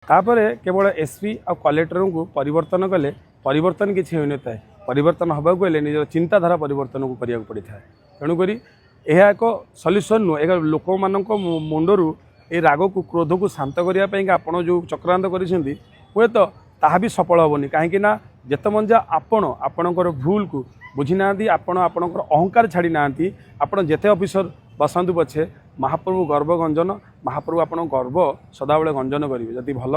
ତାପରେ କେବଳ ଏସ୍ପି ଆଉ କଲେକ୍ଟରଙ୍କୁ ପରିବର୍ତ୍ତନ କଲେ ପରିବର୍ତ୍ତନ କିଛି ହୋଇନଥାଏ। ପରିବର୍ତ୍ତନ ହେବାକୁ ହେଲେ ନିଜର ଚିନ୍ତାଧାରା ପରିବର୍ତ୍ତନକୁ କରିବାକୁ ପଡ଼ିଥାଏ। ତେଣୁକରି ଏହା ଏକ ସଲ୍ୟୁସନ୍ ନୁହେଁ। ଏହା ଲୋକମାନଙ୍କ ମୁଣ୍ଡରୁ ଏ ରାଗକୁ, କ୍ରୋଧକୁ ଶାନ୍ତ କରିବା ପାଇଁକା ଆପଣ ଯେଉଁ ଚକ୍ରାନ୍ତ କରିଛନ୍ତି, ହୁଏତ ତାହା ବି ସଫଳ ହେବନି। କାହିଁକି ନା ଯେତେ ମଞ୍ଜା ଆପଣ ଆପଣଙ୍କର ଭୁଲକୁ ବୁଝିନାହାନ୍ତି, ଆପଣ ଆପଣଙ୍କର ଅହଙ୍କାର ଛାଡ଼ି ନାହାନ୍ତି, ଆପଣ ଯେତେ ଅଫିସର ବସାନ୍ତୁ ପଛେ, ମହାପ୍ରଭୁ ଗର୍ବ ଗଞ୍ଜନ। ମହାପ୍ରଭୁ ଆପଣଙ୍କ ଗର୍ବ ସଦାବେଳେ ଗଞ୍ଜନ କରିବେ। ଯଦି ଭଲ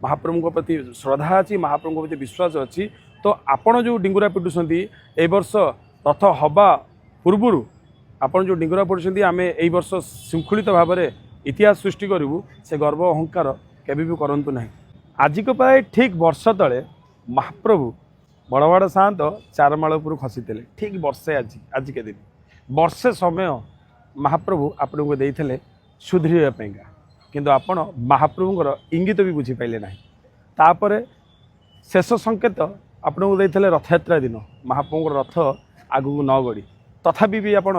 ମହାପ୍ରଭୁଙ୍କ ପ୍ରତି ଶ୍ରଦ୍ଧା ଅଛି, ମହାପ୍ରଭୁଙ୍କ ପ୍ରତି ବିଶ୍ୱାସ ଅଛି, ତ ଆପଣ ଯେଉଁ ଡିଙ୍ଗୁରା ପିଟୁଛନ୍ତି, ଏ ବର୍ଷ ରଥ ହେବା ପୂର୍ବରୁ ଆପଣ ଯେଉଁ ଡିଙ୍ଗୁରା ପିଟୁଛନ୍ତି, ଆମେ ଏଇ ବର୍ଷ ଶୃଙ୍ଖଳିତ ଭାବରେ ଇତିହାସ ସୃଷ୍ଟି କରିବୁ, ସେ ଗର୍ବ ଅହଙ୍କାର କେବେ ବି କରନ୍ତୁ ନାହିଁ। ଆଜିକୁ ପ୍ରାୟ ଠିକ୍ ବର୍ଷ ତଳେ ମହାପ୍ରଭୁ ବଡ଼ବଡ଼ ସାଆନ୍ତ ଚାରମାଳ ଉପରୁ ଖସିଥିଲେ। ଠିକ୍ ବର୍ଷେ ଆଜି, ଆଜିକା ଦିନ ବର୍ଷେ ସମୟ ମହାପ୍ରଭୁ ଆପଣଙ୍କୁ ଦେଇଥିଲେ ସୁଧରିବା ପାଇଁକା, କିନ୍ତୁ ଆପଣ ମହାପ୍ରଭୁଙ୍କର ଇଙ୍ଗିତ ବି ବୁଝିପାରିଲେ ନାହିଁ। ତାପରେ ଶେଷ ସଂକେତ ଆପଣଙ୍କୁ ଦେଇଥିଲେ ରଥଯାତ୍ରା ଦିନ, ମହାପ୍ରଭୁଙ୍କର ରଥ ଆଗକୁ ନ ଗଡ଼ି। ତଥାପି ବି ଆପଣ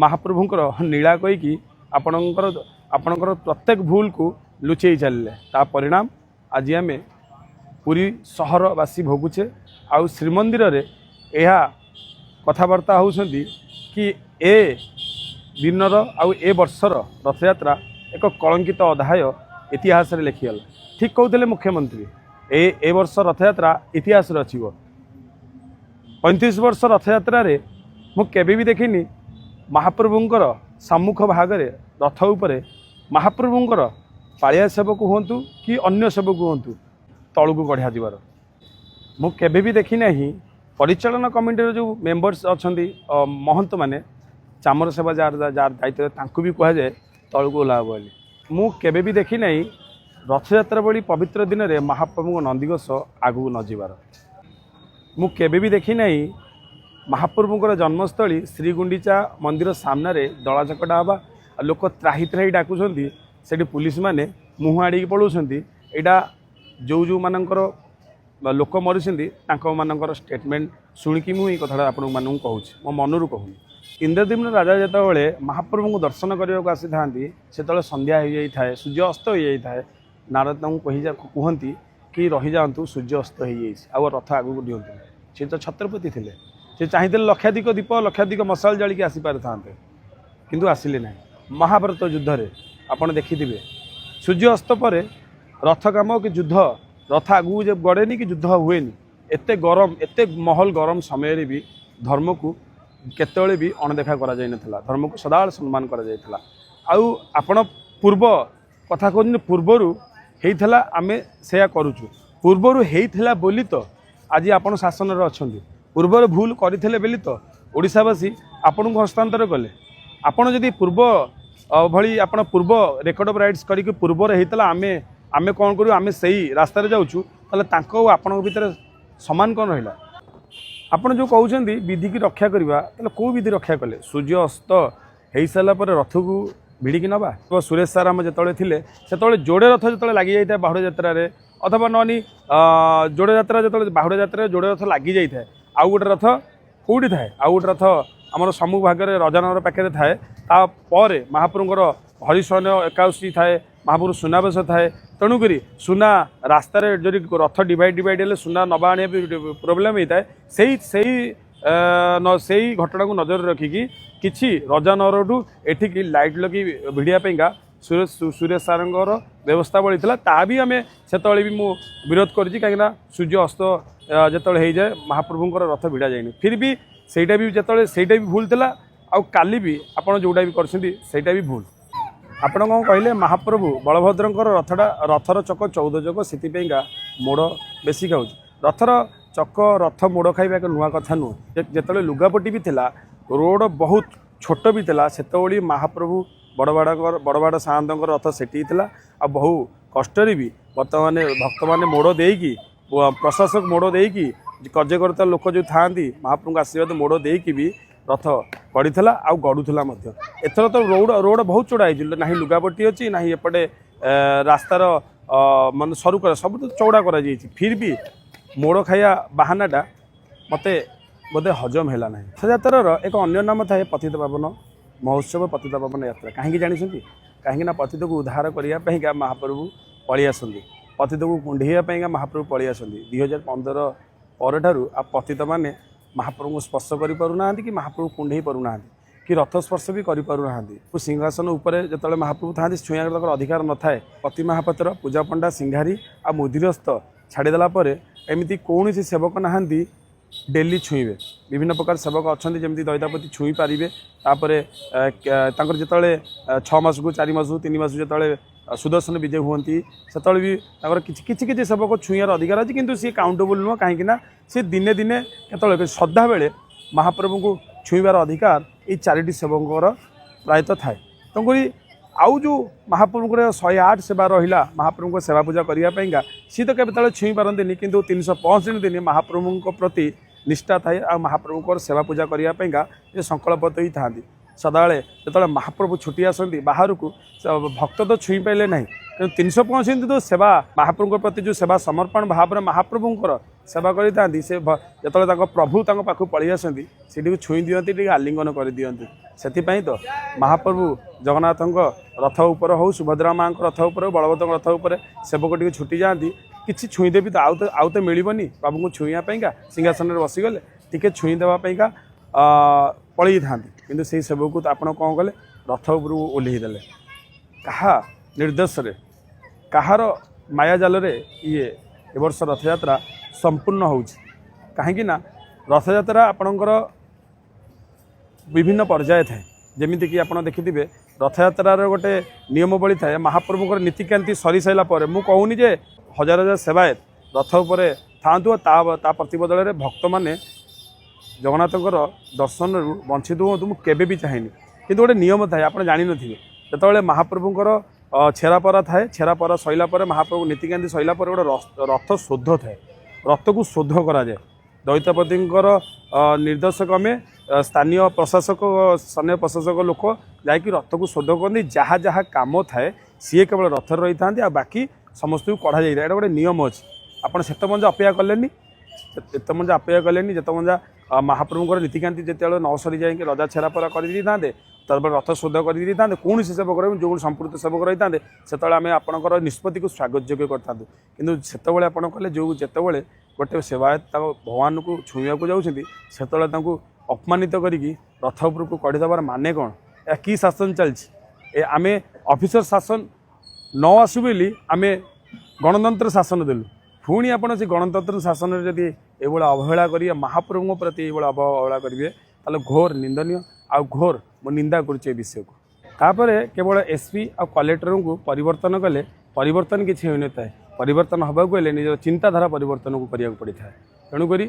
ମହାପ୍ରଭୁଙ୍କର ନୀଳା କହିକି ଆପଣଙ୍କର ପ୍ରତ୍ୟେକ ଭୁଲକୁ ଲୁଚେଇ ଚାଲିଲେ। ତା ପରିଣାମ ଆଜି ଆମେ ପୁରୀ ସହରବାସୀ ଭୋଗୁଛେ। ଆଉ ଶ୍ରୀମନ୍ଦିରରେ ଏହା କଥାବାର୍ତ୍ତା ହେଉଛନ୍ତି କି ଏ ଦିନର ଆଉ ଏ ବର୍ଷର ରଥଯାତ୍ରା ଏକ କଳଙ୍କିତ ଅଧ୍ୟାୟ ଇତିହାସରେ ଲେଖିଗଲା। ଠିକ୍ କହୁଥିଲେ ମୁଖ୍ୟମନ୍ତ୍ରୀ, ଏ ବର୍ଷ ରଥଯାତ୍ରା ଇତିହାସରେ ରଚିବ। 35 ବର୍ଷ ରଥଯାତ୍ରାରେ ମୁଁ କେବେ ବି ଦେଖିନି ମହାପ୍ରଭୁଙ୍କର ସମ୍ମୁଖ ଭାଗରେ ରଥ ଉପରେ ମହାପ୍ରଭୁଙ୍କର ପାଳିଆ ସେବକ ହୁଅନ୍ତୁ କି ଅନ୍ୟ ସେବକ ହୁଅନ୍ତୁ, ତଳକୁ ଗଢ଼ା ଯିବାର ମୁଁ କେବେ ବି ଦେଖିନାହିଁ। ପରିଚାଳନା କମିଟିର ଯେଉଁ ମେମ୍ବର୍ସ ଅଛନ୍ତି, ମହନ୍ତମାନେ, ଚାମର ସେବା ଯାହାର ଯାହାର ଦାୟିତ୍ୱ, ତାଙ୍କୁ ବି କୁହାଯାଏ ତଳକୁ ଓହ୍ଲାଅ ବୋଲି। ମୁଁ କେବେ ବି ଦେଖିନାହିଁ ରଥଯାତ୍ରା ଭଳି ପବିତ୍ର ଦିନରେ ମହାପ୍ରଭୁଙ୍କ ନନ୍ଦିଘୋଷ ଆଗକୁ ନ ଯିବାର। ମୁଁ କେବେ ବି ଦେଖିନାହିଁ ମହାପ୍ରଭୁଙ୍କର ଜନ୍ମସ୍ଥଳୀ ଶ୍ରୀଗୁଣ୍ଡିଚା ମନ୍ଦିର ସାମ୍ନାରେ ଦଳାଚକଟା ହେବା ଆଉ ଲୋକ ତ୍ରାହି ତ୍ରାହି ଡାକୁଛନ୍ତି, ସେଠି ପୁଲିସ ମାନେ ମୁହଁ ଆଡ଼ିକି ପଳାଉଛନ୍ତି। ଏଇଟା ଯେଉଁ ଯେଉଁମାନଙ୍କର ବା ଲୋକ ମରିଛନ୍ତି, ତାଙ୍କମାନଙ୍କର ଷ୍ଟେଟମେଣ୍ଟ ଶୁଣିକି ମୁଁ ଏଇ କଥାଟା ଆପଣମାନଙ୍କୁ କହୁଛି, ମୋ ମନରୁ କହୁନି। ଇନ୍ଦ୍ରଦ୍ୟୁମ୍ନ ରାଜା ଯେତେବେଳେ ମହାପ୍ରଭୁଙ୍କୁ ଦର୍ଶନ କରିବାକୁ ଆସିଥାନ୍ତି, ସେତେବେଳେ ସନ୍ଧ୍ୟା ହୋଇଯାଇଥାଏ, ସୂର୍ଯ୍ୟ ଅସ୍ତ ହୋଇଯାଇଥାଏ। ନାରଦ ତାଙ୍କୁ କୁହନ୍ତି କି ରହିଯାଆନ୍ତୁ, ସୂର୍ଯ୍ୟ ଅସ୍ତ ହୋଇଯାଇଛି, ଆଉ ରଥ ଆଗକୁ ନିଅନ୍ତୁ। ସେ ତ ଛତ୍ରପତି ଥିଲେ, ସେ ଚାହିଁଥିଲେ ଲକ୍ଷାଧିକ ଦୀପ, ଲକ୍ଷାଧିକ ମଶାଲ ଜାଳିକି ଆସିପାରିଥାନ୍ତେ, କିନ୍ତୁ ଆସିଲେ ନାହିଁ। ମହାଭାରତ ଯୁଦ୍ଧରେ ଆପଣ ଦେଖିଥିବେ, ସୂର୍ଯ୍ୟ ଅସ୍ତ ପରେ ରଥ କାମ କି ଯୁଦ୍ଧ, ରଥ ଆଗକୁ ଯେ ଗଡ଼େନି କି ଯୁଦ୍ଧ ହୁଏନି। ଏତେ ଗରମ, ଏତେ ମହଲ ଗରମ ସମୟରେ ବି ଧର୍ମକୁ କେତେବେଳେ ବି ଅଣଦେଖା କରାଯାଇନଥିଲା। ଧର୍ମକୁ ସଦାବେଳେ ସମ୍ମାନ କରାଯାଇଥିଲା। ଆଉ ଆପଣ ପୂର୍ବ କଥା କହୁଛନ୍ତି, ପୂର୍ବରୁ ହେଇଥିଲା, ଆମେ ସେୟା କରୁଛୁ। ପୂର୍ବରୁ ହେଇଥିଲା ବୋଲି ତ ଆଜି ଆପଣ ଶାସନରେ ଅଛନ୍ତି। ପୂର୍ବରୁ ଭୁଲ କରିଥିଲେ ବୋଲି ତ ଓଡ଼ିଶାବାସୀ ଆପଣଙ୍କୁ ହସ୍ତାନ୍ତର କଲେ। ଆପଣ ଯଦି ପୂର୍ବ ଭଳି ଆପଣ ପୂର୍ବ ରେକର୍ଡ଼ ଅଫ୍ ରାଇଟ୍ସ କରିକି ପୂର୍ବରେ ହେଇଥିଲା, ଆମେ କ'ଣ କରିବୁ, ଆମେ ସେଇ ରାସ୍ତାରେ ଯାଉଛୁ, ତାହେଲେ ତାଙ୍କ ଆଉ ଆପଣଙ୍କ ଭିତରେ ସମାନ କ'ଣ ରହିଲା? ଆପଣ ଯେଉଁ କହୁଛନ୍ତି ବିଧିକି ରକ୍ଷା କରିବା, ତାହେଲେ କେଉଁ ବିଧି ରକ୍ଷା କଲେ? ସୂର୍ଯ୍ୟ ଅସ୍ତ ହେଇସାରିଲା ପରେ ରଥକୁ ଭିଡ଼ିକି ନେବା। ତ ସୁରେଶ ସାର୍ ଆମ ଯେତେବେଳେ ଥିଲେ, ସେତେବେଳେ ଯୋଡ଼େ ରଥ ଯେତେବେଳେ ଲାଗିଯାଇଥାଏ ବାହୁଡ଼ା ଯାତ୍ରାରେ, ଅଥବା ନନି ଯୋଡ଼େ ଯାତ୍ରା, ଯେତେବେଳେ ବାହୁଡ଼ା ଯାତ୍ରାରେ ଯୋଡ଼େ ରଥ ଲାଗିଯାଇଥାଏ, ଆଉ ଗୋଟେ ରଥ କେଉଁଠି ଥାଏ? ଆଉ ଗୋଟେ ରଥ ଆମର ସମ୍ମୁଖ ଭାଗରେ ରଜାନଗର ପାଖରେ ଥାଏ। ତାପରେ ମହାପ୍ରଭୁଙ୍କର ହରିଶୟନ ଏକାଦଶୀ ଥାଏ, ମହାପ୍ରଭୁ ସୁନାବେଶ ଥାଏ। ତେଣୁକରି ସୁନା ରାସ୍ତାରେ ଯଦି ରଥ ଡିଭାଇଡ଼ ଡିଭାଇଡ଼ ହେଲେ ସୁନା ନେବା ଆଣିବା ବି ପ୍ରୋବ୍ଲେମ୍ ହେଇଥାଏ। ସେଇ ସେଇ ଅ, ନ ସେଇ ଘଟଣାକୁ ନଜରରେ ରଖିକି କିଛି ରଜାନଗରଠୁ ଏଠିକି ଲାଇଟ୍ ଲଗେଇ ଭିଡ଼ିବା ପାଇଁକା ସୁରେଶ ସାରଙ୍କର ବ୍ୟବସ୍ଥା ବଳିଥିଲା। ତାହା ବି ଆମେ ସେତେବେଳେ ବି ମୁଁ ବିରୋଧ କରିଛି, କାହିଁକିନା ସୂର୍ଯ୍ୟ ଅସ୍ତ ଯେତେବେଳେ ହେଇଯାଏ, ମହାପ୍ରଭୁଙ୍କର ରଥ ଭିଡ଼ା ଯାଇନି। ଫିର୍ ବି ସେଇଟା ବି ଯେତେବେଳେ ସେଇଟା ବି ଭୁଲ ଥିଲା। ଆଉ କାଲି ବି ଆପଣ ଯେଉଁଟା ବି କରିଛନ୍ତି, ସେଇଟା ବି ଭୁଲ। ଆପଣ କ'ଣ କହିଲେ, ମହାପ୍ରଭୁ ବଳଭଦ୍ରଙ୍କର ରଥଟା, ରଥର ଚକ 14 ଚକ, ସେଥିପାଇଁକା ମୋଡ଼ ବେଶୀ ଖାଉଛି। ରଥର ଚକ, ରଥ ମୋଡ଼ ଖାଇବା ଏକ ନୂଆ କଥା ନୁହଁ। ଯେତେବେଳେ ଲୁଗାପଟି ବି ଥିଲା, ରୋଡ଼ ବହୁତ ଛୋଟ ବି ଥିଲା, ସେତେବେଳେ ମହାପ୍ରଭୁ ବଡ଼ବାଡ଼ ସାଆନ୍ତଙ୍କର ରଥ ସେଠି ଥିଲା। ଆଉ ବହୁ କଷ୍ଟରେ ବି ବର୍ତ୍ତମାନ ଭକ୍ତମାନେ ମୋଡ଼ ଦେଇକି, ପ୍ରଶାସକ ମୋଡ଼ ଦେଇକି, କାର୍ଯ୍ୟକର୍ତ୍ତା ଲୋକ ଯେଉଁ ଥାଆନ୍ତି, ମହାପ୍ରଭୁଙ୍କ ଆଶୀର୍ବାଦ ମୋଡ଼ ଦେଇକି ବି ରଥ ଗଡ଼ିଥିଲା ଆଉ ଗଡ଼ୁଥିଲା ମଧ୍ୟ। ଏଥର ତ ରୋଡ଼ ବହୁତ ଚଉଡ଼ା ହେଇଛି। ନାହିଁ ଲୁଗାପଟି ଅଛି, ନାହିଁ ଏପଟେ ରାସ୍ତାର ମାନେ ସରୁ କରା, ସବୁ ତ ଚଉଡ଼ା କରାଯାଇଛି। ଫିର୍ ବି ମୋଡ଼ ଖାଇବା ବାହାନାଟା ମୋତେ ବୋଧେ ହଜମ ହେଲା ନାହିଁ। ରଥଯାତ୍ରାର ଏକ ଅନ୍ୟ ନାମ ଥାଏ ପତିତ ପାବନ ମହୋତ୍ସବ, ପତିତ ପାବନ ଯାତ୍ରା। କାହିଁକି ଜାଣିଛନ୍ତି? କାହିଁକି ନା ପତିତକୁ ଉଦ୍ଧାର କରିବା ପାଇଁକା ମହାପ୍ରଭୁ ପଳେଇ ଆସନ୍ତି। ପତିତକୁ କୁଣ୍ଢେଇବା ପାଇଁକା ମହାପ୍ରଭୁ ପଳେଇ ଆସନ୍ତି। 2015 ପରଠାରୁ ଆଉ ପତିତମାନେ ମହାପ୍ରଭୁଙ୍କୁ ସ୍ପର୍ଶ କରିପାରୁନାହାନ୍ତି କି ମହାପ୍ରଭୁ କୁଣ୍ଢେଇ ପାରୁନାହାନ୍ତି କି ରଥ ସ୍ପର୍ଶ ବି କରିପାରୁନାହାନ୍ତି। ସିଂହାସନ ଉପରେ ଯେତେବେଳେ ମହାପ୍ରଭୁ ଥାଆନ୍ତି, ଛୁଇଁବାର ତାଙ୍କର ଅଧିକାର ନଥାଏ। ପତି ମହାପାତ୍ର, ପୂଜାପଣ୍ଡା, ସିଂହାରୀ ଆଉ ମୁଦିରସ୍ତ ଛାଡ଼ିଦେଲା ପରେ ଏମିତି କୌଣସି ସେବକ ନାହାନ୍ତି ଡେଲି ଛୁଇଁବେ। ବିଭିନ୍ନ ପ୍ରକାର ସେବକ ଅଛନ୍ତି, ଯେମିତି ଦଇତାପତି ଛୁଇଁ ପାରିବେ। ତାପରେ ତାଙ୍କର ଯେତେବେଳେ 6 ମାସକୁ, 4 ମାସକୁ, 3 ମାସକୁ ଯେତେବେଳେ ସୁଦର୍ଶନ ବିଜେ ହୁଅନ୍ତି, ସେତେବେଳେ ବି ତାଙ୍କର କିଛି କିଛି କିଛି ସେବକ ଛୁଇଁବାର ଅଧିକାର ଅଛି, କିନ୍ତୁ ସିଏ କାଉଣ୍ଟେବୁଲ୍ ନୁହଁ। କାହିଁକି ନା ସେ ଦିନେ ଦିନେ କେତେବେଳେ, ସଦାବେଳେ ମହାପ୍ରଭୁଙ୍କୁ ଛୁଇଁବାର ଅଧିକାର ଏଇ ଚାରିଟି ସେବକଙ୍କର ପ୍ରାୟତଃ ଥାଏ। ତେଣୁକରି ଆଉ ଯେଉଁ ମହାପ୍ରଭୁଙ୍କର 108 ସେବା ରହିଲା, ମହାପ୍ରଭୁଙ୍କ ସେବା ପୂଜା କରିବା ପାଇଁକା, ସିଏ ତ କେବେ ତେବେଳେ ଛୁଇଁ ପାରନ୍ତିନି, କିନ୍ତୁ 365 ଦିନ ମହାପ୍ରଭୁଙ୍କ ପ୍ରତି ନିଷ୍ଠା ଥାଏ ଆଉ ମହାପ୍ରଭୁଙ୍କର ସେବା ପୂଜା କରିବା ପାଇଁକା ସେ ସଂକଳ୍ପବଦ୍ଧ ହେଇଥାନ୍ତି ସଦାବେଳେ। ଯେତେବେଳେ ମହାପ୍ରଭୁ ଛୁଟି ଆସନ୍ତି ବାହାରକୁ, ଭକ୍ତ ତ ଛୁଇଁ ପାରିଲେ ନାହିଁ, କିନ୍ତୁ 365 ତ ସେବା, ମହାପ୍ରଭୁଙ୍କ ପ୍ରତି ଯେଉଁ ସେବା ସମର୍ପଣ ଭାବରେ ମହାପ୍ରଭୁଙ୍କର ସେବା କରିଥାନ୍ତି, ସେ ଯେତେବେଳେ ତାଙ୍କ ପ୍ରଭୁ ତାଙ୍କ ପାଖକୁ ପଳେଇ ଆସନ୍ତି, ସେଠିକୁ ଛୁଇଁ ଦିଅନ୍ତି, ଟିକେ ଆଲିଙ୍ଗନ କରିଦିଅନ୍ତି। ସେଥିପାଇଁ ତ ମହାପ୍ରଭୁ ଜଗନ୍ନାଥଙ୍କ ରଥ ଉପରେ ହଉ, ସୁଭଦ୍ରା ମାଆଙ୍କ ରଥ ଉପରେ ହଉ, ବଳଭଦ୍ରଙ୍କ ରଥ ଉପରେ ସେବକ ଟିକେ ଛୁଟି ଯାଆନ୍ତି, କିଛି ଛୁଇଁଦେବି ତ, ଆଉ ତ ମିଳିବନି ବାବୁଙ୍କୁ ଛୁଇଁବା ପାଇଁକା, ସିଂହାସନରେ ବସିଗଲେ ଟିକେ ଛୁଇଁ ଦେବା ପାଇଁକା ପଳେଇଥାନ୍ତି। କିନ୍ତୁ ସେଇ ସେବକକୁ ତ ଆପଣ କ'ଣ କଲେ? ରଥ ଉପରକୁ ଓହ୍ଲେଇ ଦେଲେ। କାହା ନିର୍ଦ୍ଦେଶରେ, କାହାର ମାୟା ଜାଲରେ ଇଏ ଏ ବର୍ଷ ରଥଯାତ୍ରା ସମ୍ପୂର୍ଣ୍ଣ ହେଉଛି? କାହିଁକି ନା ରଥଯାତ୍ରା ଆପଣଙ୍କର ବିଭିନ୍ନ ପର୍ଯ୍ୟାୟ ଥାଏ। ଯେମିତିକି ଆପଣ ଦେଖିଥିବେ, ରଥଯାତ୍ରାର ଗୋଟେ ନିୟମାବଳୀ ଥାଏ। ମହାପ୍ରଭୁଙ୍କର ନୀତିକାନ୍ତି ସରିସାରିଲା ପରେ, ମୁଁ କହୁନି ଯେ ହଜାର ହଜାର ସେବାୟତ ରଥ ଉପରେ ଥାଆନ୍ତୁ ଆଉ ତା ପ୍ରତିବଦଳରେ ଭକ୍ତମାନେ ଜଗନ୍ନାଥଙ୍କର ଦର୍ଶନରୁ ବଞ୍ଚିତ ହୁଅନ୍ତୁ, ମୁଁ କେବେ ବି ଚାହେଁନି। କିନ୍ତୁ ଗୋଟେ ନିୟମ ଥାଏ, ଆପଣ ଜାଣିନଥିବେ। ଯେତେବେଳେ ମହାପ୍ରଭୁଙ୍କର ଛେରାପହରା ଥାଏ, ଛେରାପହରା ସରିଲା ପରେ, ମହାପ୍ରଭୁ ନୀତିକାନ୍ତି ସରିଲା ପରେ ଗୋଟେ ରଥ ଶୋଧ ଥାଏ। ରଥକୁ ଶୋଧ କରାଯାଏ ଦଇତାପତିଙ୍କର ନିର୍ଦ୍ଦେଶ କ୍ରମେ। ସ୍ଥାନୀୟ ପ୍ରଶାସକ ଲୋକ ଯାଇକି ରଥକୁ ଶୋଧ କରନ୍ତି। ଯାହା ଯାହା କାମ ଥାଏ, ସିଏ କେବଳ ରଥରେ ରହିଥାନ୍ତି ଆଉ ବାକି ସମସ୍ତଙ୍କୁ କଢ଼ାଯାଇଥାଏ। ଏଇଟା ଗୋଟେ ନିୟମ ଅଛି। ଆପଣ ସେତେ ପର୍ଯ୍ୟନ୍ତ ଅପେକ୍ଷା କଲେନି, ଏତେ ପର୍ଯ୍ୟନ୍ତ ଅପେକ୍ଷା କଲେନି, ଯେତେ ପର୍ଯ୍ୟନ୍ତ ମହାପ୍ରଭୁଙ୍କର ନୀତିକାନ୍ତି ଯେତେବେଳେ ନ ସରି ଯାଇକି ରଜା ଛେରାପହରା କରିଦେଇଥାନ୍ତେ, ତାପରେ ରଥ ଶୋଧ କରିଦେଇଥାନ୍ତେ, କୌଣସି ସେବକ ରହିବ, ଯେଉଁ ସମ୍ପୃକ୍ତ ସେବକ ରହିଥାନ୍ତେ, ସେତେବେଳେ ଆମେ ଆପଣଙ୍କର ନିଷ୍ପତ୍ତିକୁ ସ୍ୱାଗତ ଯୋଗ୍ୟ କରିଥାନ୍ତୁ। କିନ୍ତୁ ସେତେବେଳେ ଆପଣ କଲେ ଯେଉଁ ଯେତେବେଳେ ଗୋଟେ ସେବାୟତ ତାଙ୍କ ଭଗବାନଙ୍କୁ ଛୁଇଁବାକୁ ଯାଉଛନ୍ତି, ସେତେବେଳେ ତାଙ୍କୁ ଅପମାନିତ କରିକି ରଥ ଉପରକୁ କଢ଼ିଦେବାର ମାନେ କ'ଣ? ଏହା କି ଶାସନ ଚାଲିଛି ଏ? ଆମେ ଅଫିସର ଶାସନ ନ ଆସୁ ବୋଲି ଆମେ ଗଣତନ୍ତ୍ର ଶାସନ ଦେଲୁ। ପୁଣି ଆପଣ ସେ ଗଣତନ୍ତ୍ର ଶାସନରେ ଯଦି ଏଇଭଳିଆ ଅବହେଳା କରିବେ, ମହାପ୍ରଭୁଙ୍କ ପ୍ରତି ଏଇଭଳିଆ ଅବହେଳା କରିବେ, ତାହେଲେ ଘୋର ନିନ୍ଦନୀୟ ଆଉ ଘୋର ମୁଁ ନିନ୍ଦା କରୁଛି ଏ ବିଷୟକୁ। ତାପରେ କେବଳ ଏସ୍ପି ଆଉ କଲେକ୍ଟରଙ୍କୁ ପରିବର୍ତ୍ତନ କଲେ ପରିବର୍ତ୍ତନ କିଛି ହୋଇନଥାଏ। ପରିବର୍ତ୍ତନ ହେବାକୁ ହେଲେ ନିଜର ଚିନ୍ତାଧାରା ପରିବର୍ତ୍ତନକୁ କରିବାକୁ ପଡ଼ିଥାଏ। ତେଣୁକରି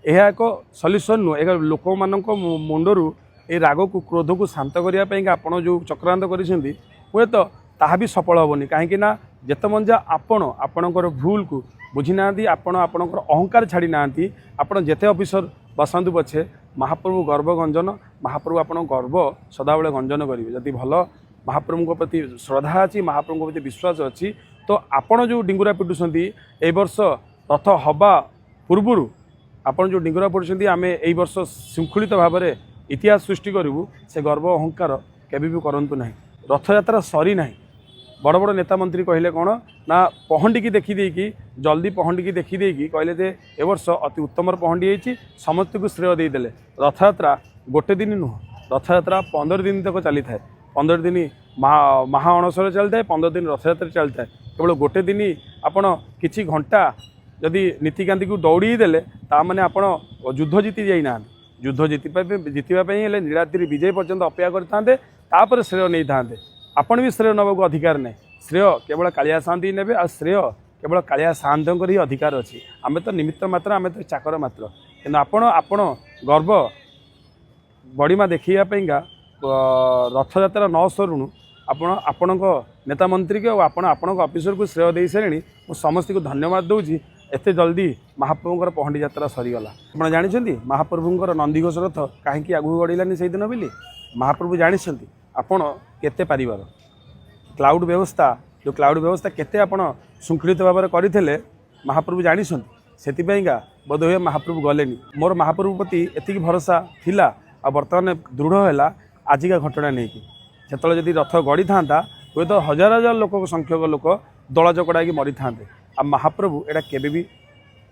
ଏହା ଏକ ସଲ୍ୟୁସନ୍ ନୁହଁ। ଏହା ଲୋକମାନଙ୍କ ମୁଣ୍ଡରୁ ଏ ରାଗକୁ, କ୍ରୋଧକୁ ଶାନ୍ତ କରିବା ପାଇଁକା ଆପଣ ଯେଉଁ ଚକ୍ରାନ୍ତ କରିଛନ୍ତି, ହୁଏତ ତାହା ବି ସଫଳ ହେବନି। କାହିଁକି ନା ଯେତେ ମଞ୍ଜା ଆପଣ ଆପଣଙ୍କର ଭୁଲକୁ ବୁଝିନାହାନ୍ତି, ଆପଣ ଆପଣଙ୍କର ଅହଙ୍କାର ଛାଡ଼ି ନାହାନ୍ତି, ଆପଣ ଯେତେ ଅଫିସର ବସାନ୍ତୁ ପଛେ, ମହାପ୍ରଭୁ ଗର୍ବ ଗଞ୍ଜନ, ମହାପ୍ରଭୁ ଆପଣଙ୍କ ଗର୍ବ ସଦାବେଳେ ଗଞ୍ଜନ କରିବେ। ଯଦି ଭଲ ମହାପ୍ରଭୁଙ୍କ ପ୍ରତି ଶ୍ରଦ୍ଧା ଅଛି, ମହାପ୍ରଭୁଙ୍କ ପ୍ରତି ବିଶ୍ୱାସ ଅଛି, ତ ଆପଣ ଯେଉଁ ଡିଙ୍ଗୁରା ପିଟୁଛନ୍ତି, ଏଇ ବର୍ଷ ରଥ ହେବା ପୂର୍ବରୁ ଆପଣ ଯେଉଁ ଡିଙ୍ଗୁରା ପିଟୁଛନ୍ତି, ଆମେ ଏଇ ବର୍ଷ ଶୃଙ୍ଖଳିତ ଭାବରେ ଇତିହାସ ସୃଷ୍ଟି କରିବୁ, ସେ ଗର୍ବ ଅହଙ୍କାର କେବେ ବି କରନ୍ତୁ ନାହିଁ। ରଥଯାତ୍ରା ସରିନାହିଁ। ବଡ଼ ବଡ଼ ନେତା ମନ୍ତ୍ରୀ କହିଲେ କ'ଣ ନା ପହଣ୍ଡିକି ଦେଖିଦେଇକି, ଜଲ୍ଦି ପହଣ୍ଡିକି ଦେଖିଦେଇକି କହିଲେ ଯେ ଏ ବର୍ଷ ଅତି ଉତ୍ତମର ପହଣ୍ଡି ହେଇଛି, ସମସ୍ତଙ୍କୁ ଶ୍ରେୟ ଦେଇଦେଲେ। ରଥଯାତ୍ରା ଗୋଟେ ଦିନ ନୁହଁ, ରଥଯାତ୍ରା 15 ଦିନ ତକ ଚାଲିଥାଏ। 15 ଦିନ ମହା ମହା ଅଣସର ଚାଲିଥାଏ, 15 ଦିନ ରଥଯାତ୍ରା ଚାଲିଥାଏ। କେବଳ ଗୋଟେ ଦିନ ଆପଣ କିଛି ଘଣ୍ଟା ଯଦି ନୀତିକାନ୍ତିକୁ ଦୌଡ଼େଇ ଦେଲେ, ତା ମାନେ ଆପଣ ଯୁଦ୍ଧ ଜିତି ଯାଇନାହାନ୍ତି। ଯୁଦ୍ଧ ଜିତିବା ପାଇଁ ହେଲେ ନୀଳାଦ୍ରି ବିଜୟ ପର୍ଯ୍ୟନ୍ତ ଅପେକ୍ଷା କରିଥାନ୍ତେ, ତାପରେ ଶ୍ରେୟ ନେଇଥାନ୍ତେ। ଆପଣ ବି ଶ୍ରେୟ ନେବାକୁ ଅଧିକାର ନାହିଁ। ଶ୍ରେୟ କେବଳ କାଳିଆ ସାଆନ୍ତ ହିଁ ନେବେ ଆଉ ଶ୍ରେୟ କେବଳ କାଳିଆ ସାଆନ୍ତଙ୍କର ହିଁ ଅଧିକାର ଅଛି। ଆମେ ତ ନିମିତ୍ତ ମାତ୍ର, ଆମେ ତ ଚାକର ମାତ୍ର। କିନ୍ତୁ ଆପଣ ଗର୍ବ ବଡ଼ିମା ଦେଖେଇବା ପାଇଁକା ରଥଯାତ୍ରା ନ ସରୁଣୁ ଆପଣ ଆପଣଙ୍କ ନେତା ମନ୍ତ୍ରୀକି ଆଉ ଆପଣ ଆପଣଙ୍କ ଅଫିସରକୁ ଶ୍ରେୟ ଦେଇସାରିଲେଣି। ମୁଁ ସମସ୍ତଙ୍କୁ ଧନ୍ୟବାଦ ଦେଉଛି। ଏତେ ଜଲ୍ଦି ମହାପ୍ରଭୁଙ୍କର ପହଣ୍ଡି ଯାତ୍ରା ସରିଗଲା। ଆପଣ ଜାଣିଛନ୍ତି ମହାପ୍ରଭୁଙ୍କର ନନ୍ଦିଘୋଷ ରଥ କାହିଁକି ଆଗକୁ ଗଡ଼ିଲାନି ସେଇଦିନ ବୋଲି? ମହାପ୍ରଭୁ ଜାଣିଛନ୍ତି ଆପଣ କେତେ ପାରିବାର। କ୍ରାଉଡ଼ ବ୍ୟବସ୍ଥା, ଯେଉଁ କ୍ରାଉଡ଼ ବ୍ୟବସ୍ଥା କେତେ ଆପଣ ଶୃଙ୍ଖଳିତ ଭାବରେ କରିଥିଲେ, ମହାପ୍ରଭୁ ଜାଣିଛନ୍ତି। ସେଥିପାଇଁକା ବୋଧହୁଏ ମହାପ୍ରଭୁ ଗଲେନି। ମୋର ମହାପ୍ରଭୁ ପ୍ରତି ଏତିକି ଭରସା ଥିଲା ଆଉ ବର୍ତ୍ତମାନ ଦୃଢ଼ ହେଲା ଆଜିକା ଘଟଣା ନେଇକି। ସେତେବେଳେ ଯଦି ରଥ ଗଡ଼ିଥାନ୍ତା, ହୁଏତ ହଜାର ହଜାର ଲୋକ, ସଂଖ୍ୟକ ଲୋକ ଦଳା ଚକଡ଼ା ହେଇକି ମରିଥାନ୍ତେ। ଆଉ ମହାପ୍ରଭୁ ଏଇଟା କେବେ ବି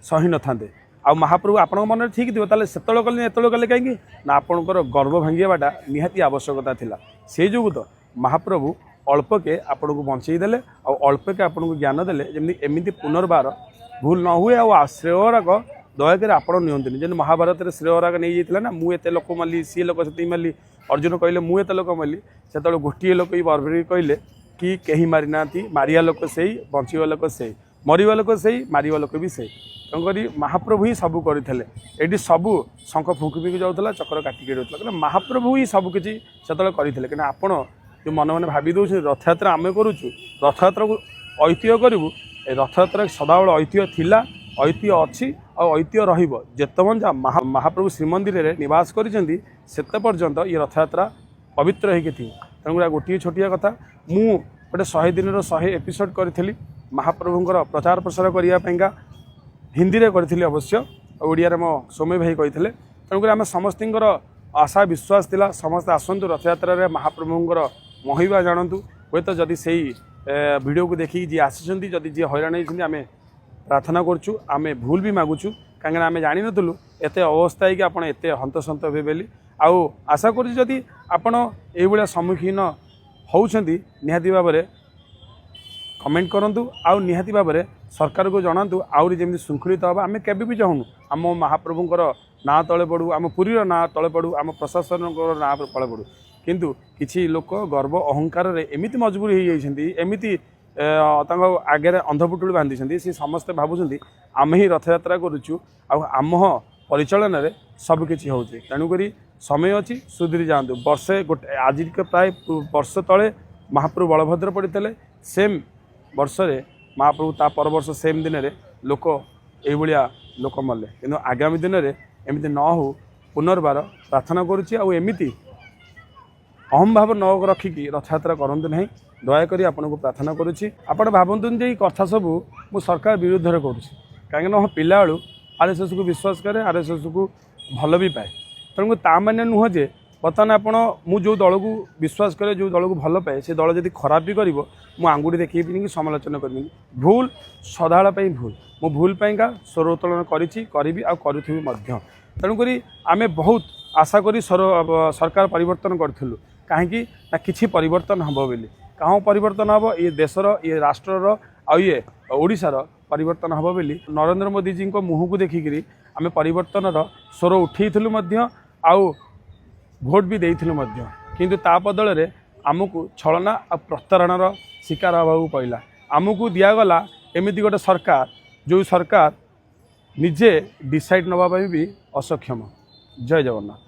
ସହି ନଥାନ୍ତେ। ଆଉ ମହାପ୍ରଭୁ ଆପଣଙ୍କ ମନରେ ଠିକ୍ ଥିବ, ତାହେଲେ ସେତେବେଳେ କଲେ, ଏତେବେଳେ କଲେ କାହିଁକି ନା? ଆପଣଙ୍କର ଗର୍ବ ଭାଙ୍ଗିବାଟା ନିହାତି ଆବଶ୍ୟକତା ଥିଲା। ସେଇ ଯୋଗୁଁ ତ ମହାପ୍ରଭୁ ଅଳ୍ପକେ ଆପଣଙ୍କୁ ବଞ୍ଚେଇ ଦେଲେ ଆଉ ଅଳ୍ପକେ ଆପଣଙ୍କୁ ଜ୍ଞାନ ଦେଲେ, ଯେମିତି ଏମିତି ପୁନର୍ବାର ଭୁଲ ନ ହୁଏ। ଆଉ ଶ୍ରେୟରାକ ଦୟାକରି ଆପଣ ନିଅନ୍ତୁନି। ଯେମିତି ମହାଭାରତରେ ଶ୍ରେୟରାକ ନେଇଯାଇଥିଲା ନା, ମୁଁ ଏତେ ଲୋକ ମାରିଲି, ସିଏ ଲୋକ ସେତିକି ମାରିଲି। ଅର୍ଜୁନ କହିଲେ, ମୁଁ ଏତେ ଲୋକ ମାରିଲି। ସେତେବେଳେ ଗୋଟିଏ ଲୋକ ହିଁ ବର୍ବରିକ କହିଲେ କି କେହି ମାରିନାହାନ୍ତି, ମାରିବା ଲୋକ ସେଇ, ବଞ୍ଚିବା ଲୋକ ସେଇ, ମରିବା ଲୋକ ସେଇ, ମାରିବା ଲୋକ ବି ସେଇ। ତେଣୁକରି ମହାପ୍ରଭୁ ହିଁ ସବୁ କରିଥିଲେ। ଏଇଠି ସବୁ ଶଙ୍ଖ ଫୁଙ୍କି ଫୁଙ୍କି ଯାଉଥିଲା, ଚକ୍ର କାଟିକି ଯାଉଥିଲା, କାରଣ ମହାପ୍ରଭୁ ହିଁ ସବୁକିଛି ସେତେବେଳେ କରିଥିଲେ। କାହିଁକିନା ଆପଣ ଯେଉଁ ମନେ ମନେ ଭାବି ଦେଉଛନ୍ତି ରଥଯାତ୍ରା ଆମେ କରୁଛୁ, ରଥଯାତ୍ରାକୁ ଐତିହ୍ୟ କରିବୁ, ଏ ରଥଯାତ୍ରା ସଦାବେଳେ ଐତିହ୍ୟ ଥିଲା, ଐତିହ୍ୟ ଅଛି ଆଉ ଐତିହ୍ୟ ରହିବ। ଯେତେବେଳେ ମହାପ୍ରଭୁ ଶ୍ରୀମନ୍ଦିରରେ ନିବାସ କରିଛନ୍ତି, ସେତେ ପର୍ଯ୍ୟନ୍ତ ଏ ରଥଯାତ୍ରା ପବିତ୍ର ହେଇକି ଥିବ। ତେଣୁକରି ଆଉ ଗୋଟିଏ ଛୋଟିଆ କଥା, ମୁଁ ଗୋଟେ 100 ଦିନର 100 ଏପିସୋଡ଼ କରିଥିଲି ମହାପ୍ରଭୁଙ୍କର ପ୍ରଚାର ପ୍ରସାର କରିବା ପାଇଁକା। ହିନ୍ଦୀରେ କରିଥିଲି ଅବଶ୍ୟ, ଆଉ ଓଡ଼ିଆରେ ମୋ ସୌମ୍ୟ ଭାଇ କହିଥିଲେ। ତେଣୁକରି ଆମେ ସମସ୍ତଙ୍କର ଆଶା ବିଶ୍ୱାସ ଥିଲା, ସମସ୍ତେ ଆସନ୍ତୁ ରଥଯାତ୍ରାରେ, ମହାପ୍ରଭୁଙ୍କର ମହିମା ଜାଣନ୍ତୁ। ହୁଏତ ଯଦି ସେଇ ଭିଡ଼ିଓକୁ ଦେଖିକି ଯିଏ ଆସିଛନ୍ତି, ଯଦି ଯିଏ ହଇରାଣ ହେଇଛନ୍ତି, ଆମେ ପ୍ରାର୍ଥନା କରୁଛୁ, ଆମେ ଭୁଲ ବି ମାଗୁଛୁ, କାହିଁକିନା ଆମେ ଜାଣିନଥିଲୁ ଏତେ ଅବସ୍ଥା ହେଇକି ଆପଣ ଏତେ ହନ୍ତସନ୍ତ ହେବେ ବୋଲି। ଆଉ ଆଶା କରୁଛୁ, ଯଦି ଆପଣ ଏଇଭଳିଆ ସମ୍ମୁଖୀନ ହେଉଛନ୍ତି, ନିହାତି ଭାବରେ କମେଣ୍ଟ କରନ୍ତୁ ଆଉ ନିହାତି ଭାବରେ ସରକାରକୁ ଜଣାନ୍ତୁ, ଆହୁରି ଯେମିତି ଶୃଙ୍ଖଳିତ ହେବ। ଆମେ କେବେ ବି ଚାହୁଁନୁ ଆମ ମହାପ୍ରଭୁଙ୍କର ନାଁ ତଳେ ପଡ଼ୁ, ଆମ ପୁରୀର ନାଁ ତଳେ ପଡ଼ୁ, ଆମ ପ୍ରଶାସନଙ୍କର ନାଁ ତଳେ ପଡ଼ୁ। କିନ୍ତୁ କିଛି ଲୋକ ଗର୍ବ ଅହଙ୍କାରରେ ଏମିତି ମଜବୁର ହେଇଯାଇଛନ୍ତି, ଏମିତି ତାଙ୍କ ଆଗରେ ଅନ୍ଧପୁଟୁଳି ବାନ୍ଧିଛନ୍ତି, ସେ ସମସ୍ତେ ଭାବୁଛନ୍ତି ଆମେ ହିଁ ରଥଯାତ୍ରା କରୁଛୁ ଆଉ ଆମ ପରିଚାଳନାରେ ସବୁକିଛି ହେଉଛି। ତେଣୁକରି ସମୟ ଅଛି, ସୁଧୁରି ଯାଆନ୍ତୁ। ବର୍ଷେ ଗୋଟେ ଆଜିକି ପ୍ରାୟ ବର୍ଷ ତଳେ ମହାପ୍ରଭୁ ବଳଭଦ୍ର ପଡ଼ିଥିଲେ। ସେମ୍ ବର୍ଷରେ ମହାପ୍ରଭୁ, ତା ପର ବର୍ଷ ସେମ୍ ଦିନରେ ଲୋକ ଏଇଭଳିଆ ଲୋକ ମଲେ। କିନ୍ତୁ ଆଗାମୀ ଦିନରେ ଏମିତି ନ ହଉ, ପୁନର୍ବାର ପ୍ରାର୍ଥନା କରୁଛି। ଆଉ ଏମିତି ଅହମ୍ଭାବ ନ ରଖିକି ରଥଯାତ୍ରା କରନ୍ତୁ ନାହିଁ, ଦୟାକରି ଆପଣଙ୍କୁ ପ୍ରାର୍ଥନା କରୁଛି। ଆପଣ ଭାବନ୍ତୁନି ଯେ ଏଇ କଥା ସବୁ ମୁଁ ସରକାର ବିରୁଦ୍ଧରେ କରୁଛି, କାହିଁକିନା ମୁଁ ପିଲାବେଳୁ ଆର୍ଏସ୍ଏସ୍କୁ ବିଶ୍ୱାସ କରେ, ଆର୍ଏସ୍ଏସ୍କୁ ଭଲ ବି ପାଏ। ତେଣୁ ତା ମାନେ ନୁହଁ ଯେ ବର୍ତ୍ତମାନ ଆପଣ ମୁଁ ଯେଉଁ ଦଳକୁ ବିଶ୍ୱାସ କରେ, ଯେଉଁ ଦଳକୁ ଭଲ ପାଏ, ସେ ଦଳ ଯଦି ଖରାପ ବି କରିବ, ମୁଁ ଆଙ୍ଗୁଠି ଦେଖେଇବିନି କି ସମାଲୋଚନା କରିବିନି। ଭୁଲ ସଦାବେଳ ପାଇଁ ଭୁଲ। ମୁଁ ଭୁଲ ପାଇଁକା ସ୍ୱର ଉତ୍ତୋଳନ କରିଛି, କରିବି ଆଉ କରୁଥିବି ମଧ୍ୟ। ତେଣୁକରି ଆମେ ବହୁତ ଆଶା କରି ସରକାର ପରିବର୍ତ୍ତନ କରିଥିଲୁ। କାହିଁକି ନା କିଛି ପରିବର୍ତ୍ତନ ହେବ ବୋଲି। କାହୁଁ ପରିବର୍ତ୍ତନ ହେବ? ଇଏ ଦେଶର, ଇଏ ରାଷ୍ଟ୍ରର ଆଉ ଇଏ ଓଡ଼ିଶାର ପରିବର୍ତ୍ତନ ହେବ ବୋଲି ନରେନ୍ଦ୍ର ମୋଦିଜୀଙ୍କ ମୁହଁକୁ ଦେଖିକିରି ଆମେ ପରିବର୍ତ୍ତନର ସ୍ୱର ଉଠେଇଥିଲୁ ମଧ୍ୟ ଆଉ ଭୋଟ ବି ଦେଇଥିଲୁ ମଧ୍ୟ। କିନ୍ତୁ ତା ବଦଳରେ ଆମକୁ ଛଳନା ଆଉ ପ୍ରତାରଣାର ଶିକାର ହେବାକୁ ପଡ଼ିଲା। ଆମକୁ ଦିଆଗଲା ଏମିତି ଗୋଟେ ସରକାର, ଯେଉଁ ସରକାର ନିଜେ ଡିସାଇଡ଼୍ ନେବା ପାଇଁ ବି ଅସକ୍ଷମ। ଜୟ ଜଗନ୍ନାଥ।